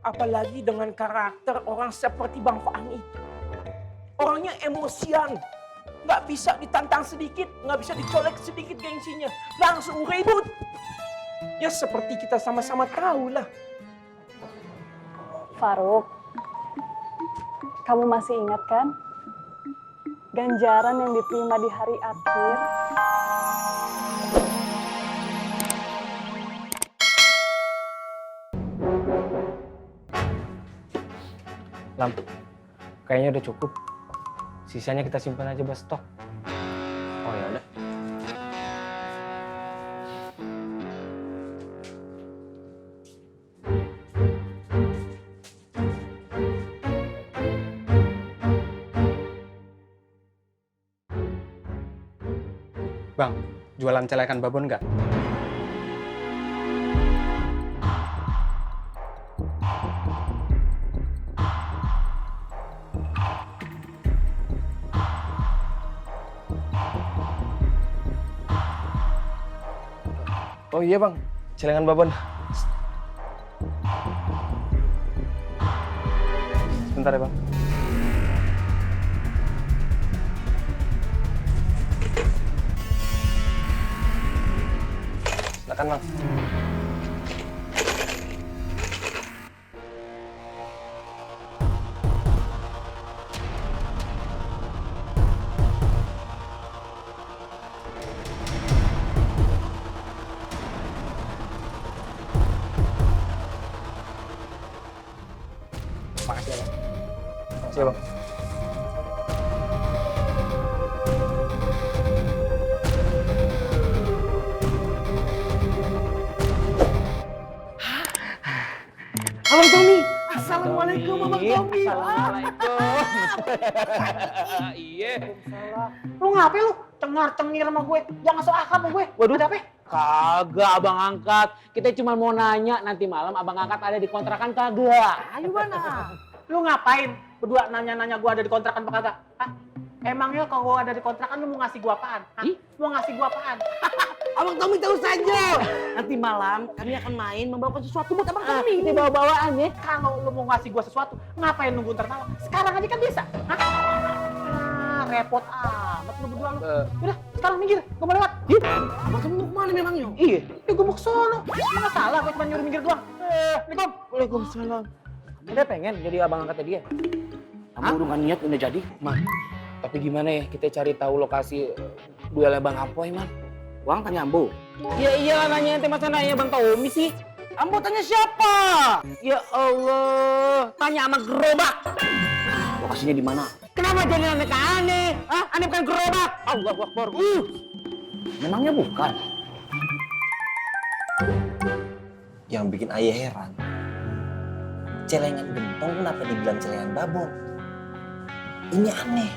Apalagi dengan karakter orang seperti Bang Faang itu. Orangnya emosian. Nggak bisa ditantang sedikit, nggak bisa dicolek sedikit gengsinya. Langsung ribut. Ya seperti kita sama-sama tahu lah. Faruk, kamu masih ingat kan? Ganjaran yang diterima di hari akhir. Lam, kayaknya udah cukup. Sisanya kita simpan aja buat stok. Oh ya udah. Bang, jualan celekan babon nggak? Oh iya bang, celengan babon. Sebentar ya bang. Silakan bang. Makasih ya bang. Makasih ya bang. Abang Tommy, assalamualaikum Abang Tommy. Assalamualaikum. Iya. Lu ngapain lu? Cengar-cengir sama gue. Jangan so akrab sama gue. Waduh. Ada apa? Kagak abang angkat. Kita cuma mau nanya nanti malam abang angkat ada di kontrakan kagak. Ayo mana? Lu ngapain? Berdua nanya-nanya gue ada di kontrakan apa kagak? Hah? Emangnya kalau ada di kontrakan lu mau ngasih gue apaan? Hah? Ih? Mau ngasih gue apaan? Abang Tommy tahu saja. Nanti malam kami akan main membawakan sesuatu buat Abang Tommy. Ini bawa-bawaan ya. Kalau lu mau ngasih gue sesuatu, ngapain nunggu ntar malam? Sekarang aja kan bisa. Hah? Ah, repot amat lu berdua lu. Udah, sekarang minggir. Gue mau lewat. Abang Tommy mau kemana memangnya? Iya. Ya gue mau ke sono. Nggak salah, gue cuma nyuruh minggir doang. Assalamualaikum. Waalaikumsalam. Udah pengen jadi abang angkatnya dia. Kamu udah nggak niat udah jadi? Man, tapi gimana ya kita cari tahu lokasi duelnya Bang Apoy, Man? Uang tanya Ambo. Ya iyalah nanya ente masa nanya Bang Tommy sih. Ambo tanya siapa? Ya Allah, tanya sama gerobak. Lokasinya di mana? Kenapa jadi aneh-aneh? Hah? Aneh bukan gerobak. Allahu Akbar. Memangnya bukan. Yang bikin ayah heran, celengan gentong kenapa dibilang celengan babon? Ini aneh.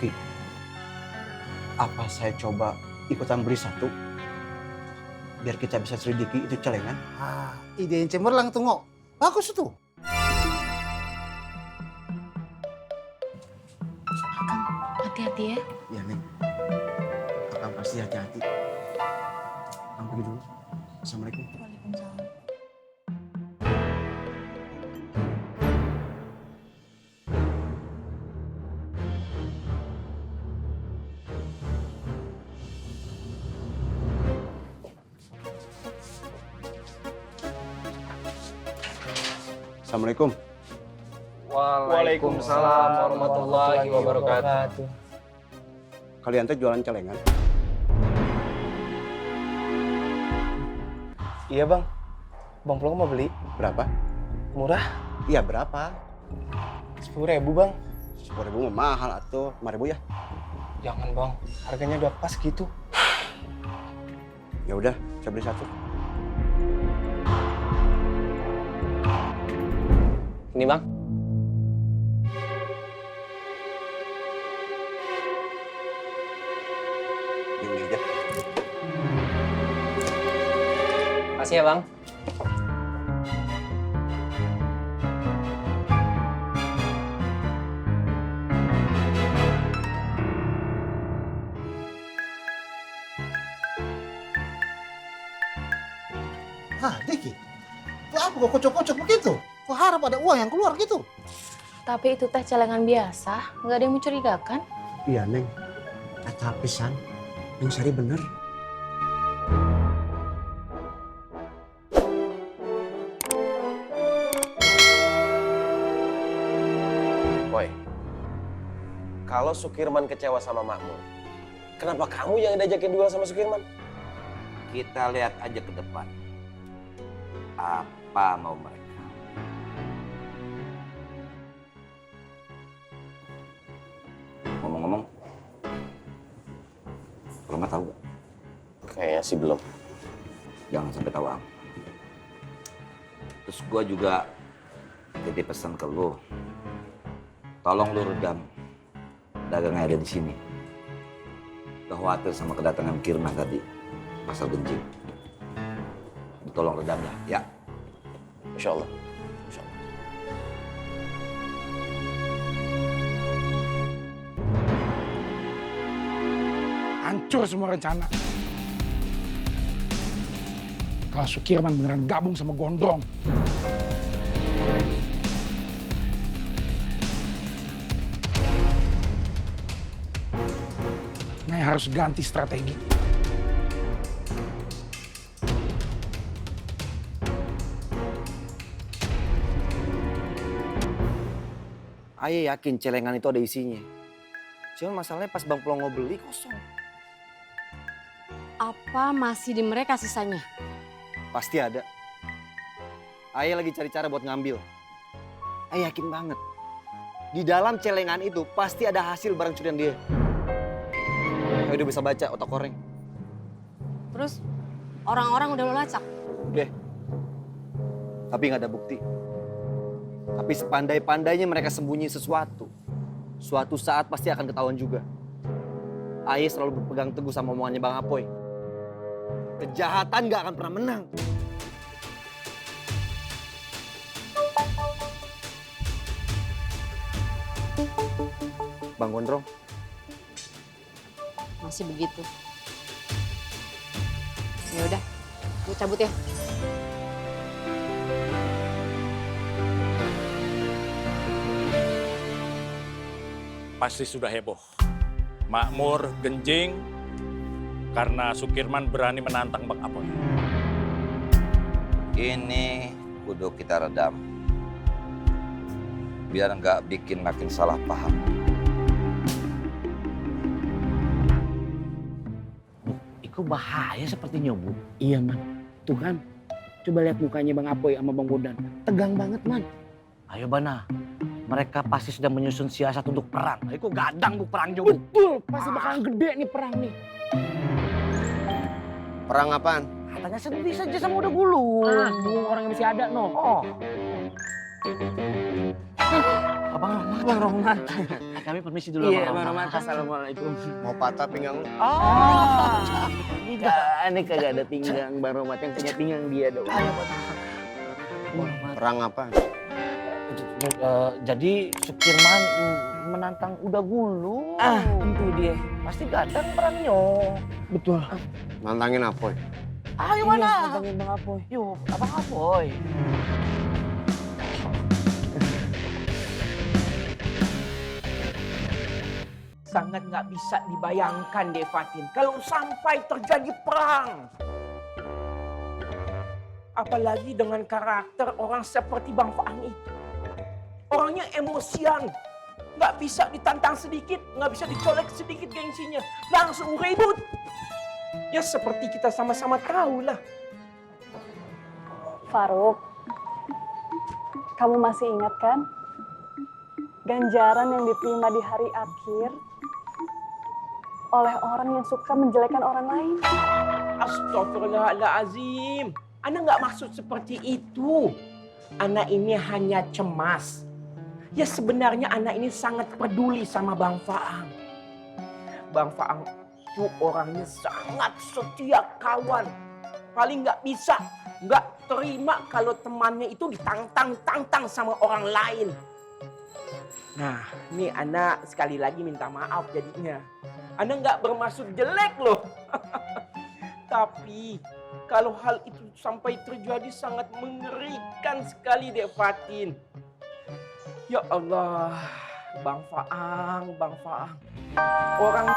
Ki, apa saya coba ikutan beli satu? Biar kita bisa selidiki itu celengan. Ah, ide yang cemerlang tuh ngok. Bagus tuh. Hati-hati ya. Iya, Neng. Akang pasti hati-hati. Akang pergi dulu. Assalamualaikum. Waalaikumsalam. Assalamualaikum. Waalaikumsalam warahmatullahi wabarakatuh. Kalian teh jualan celengan? Iya bang. Bang Plong mau beli? Berapa? Murah. Iya, berapa? 10.000 bang. 10.000 mah mahal atuh. 5.000 ya? Jangan bang, harganya udah pas gitu. Ya udah, saya beli satu. Ini Bang. Ini aja. Makasih ya Bang. Hah, Diki. Kok apa kok kocok-kocok begitu? Kok harap ada uang yang keluar gitu? Tapi itu teh celengan biasa, nggak ada yang mencurigakan. Iya, Neng. Tapi San, Neng Sari bener. Boy, kalau Sukirman kecewa sama Makmur, kenapa kamu yang diajakin duel sama Sukirman? Kita lihat aja ke depan. Apa mau mereka? Ngomong-ngomong, Roma tahu gak? Kayaknya sih belum. Jangan sampai tahu, Am. Terus gua juga titip pesan ke lu. Tolong lu redam dagang yang ada di sini. Gak khawatir sama kedatangan Kirna tadi, Pasar Genjing. Tolong redam ya. Insya Allah. Insya Allah. Hancur semua rencana. Kalau Sukirman beneran gabung sama Gondrong. Nah, harus ganti strategi. Ayah yakin celengan itu ada isinya. Cuma masalahnya pas Bang Plongo beli kosong. Apa masih di mereka sisanya? Pasti ada. Ayah lagi cari cara buat ngambil. Ayah yakin banget. Di dalam celengan itu pasti ada hasil barang curian dia. Ayah udah bisa baca otak koreng. Terus orang-orang udah lo lacak? Udah. Tapi nggak ada bukti. Tapi sepandai-pandainya mereka sembunyi sesuatu. Suatu saat pasti akan ketahuan juga. Ayah selalu berpegang teguh sama omongannya Bang Apoy. Kejahatan nggak akan pernah menang. Bang Gondrong. Masih begitu. Ya udah, gue cabut ya. Pasti sudah heboh. Makmur genjing karena Sukirman berani menantang Bang Apoy. Ini kudu kita redam. Biar nggak bikin makin salah paham. Itu bahaya sepertinya, Bu. Iya, Man. Tuh kan, coba lihat mukanya Bang Apoy sama Bang Bodan. Tegang banget, Man. Ayo Bana, mereka pasti sedang menyusun siasat untuk perang. Ayo kok gadang bu perang juga. Betul, pasti bakalan gede nih perang nih. Perang apaan? Katanya sendiri saja sama udah gulung. Bung orang yang masih ada, no. Oh. Abang Rohman. Kami permisi dulu. Iya, Bang Rohman. Assalamualaikum. Mau patah pinggang lu? Oh. Ini kagak ada pinggang Bang Rohman, yang punya pinggang dia dong. Perang apa? Jadi Sukirman menantang udah gulung. Itu dia. Pasti gadang perangnya. Betul. Nantangin Apoy. Ayo mana? Nantangin Bang Apoy. Yuk, abang Apoy. Sangat nggak bisa dibayangkan deh Fatin. Kalau sampai terjadi perang. Apalagi dengan karakter orang seperti Bang Faang itu. Orangnya emosian. Nggak bisa ditantang sedikit, nggak bisa dicolek sedikit gengsinya. Langsung ribut. Ya seperti kita sama-sama tahu lah. Faruk, kamu masih ingat kan? Ganjaran yang diterima di hari akhir oleh orang yang suka menjelekkan orang lain. Astagfirullahaladzim. Ana nggak maksud seperti itu. Ana ini hanya cemas. Ya sebenarnya Ana ini sangat peduli sama Bang Faang. Bang Faang itu orangnya sangat setia kawan. Paling nggak bisa, nggak terima kalau temannya itu ditantang-tantang sama orang lain. Nah, ini Ana sekali lagi minta maaf jadinya. Ana nggak bermaksud jelek loh. Tapi Kalau hal itu sampai terjadi sangat mengerikan sekali, Dek Fatin. Ya Allah, Bang Faang. Orang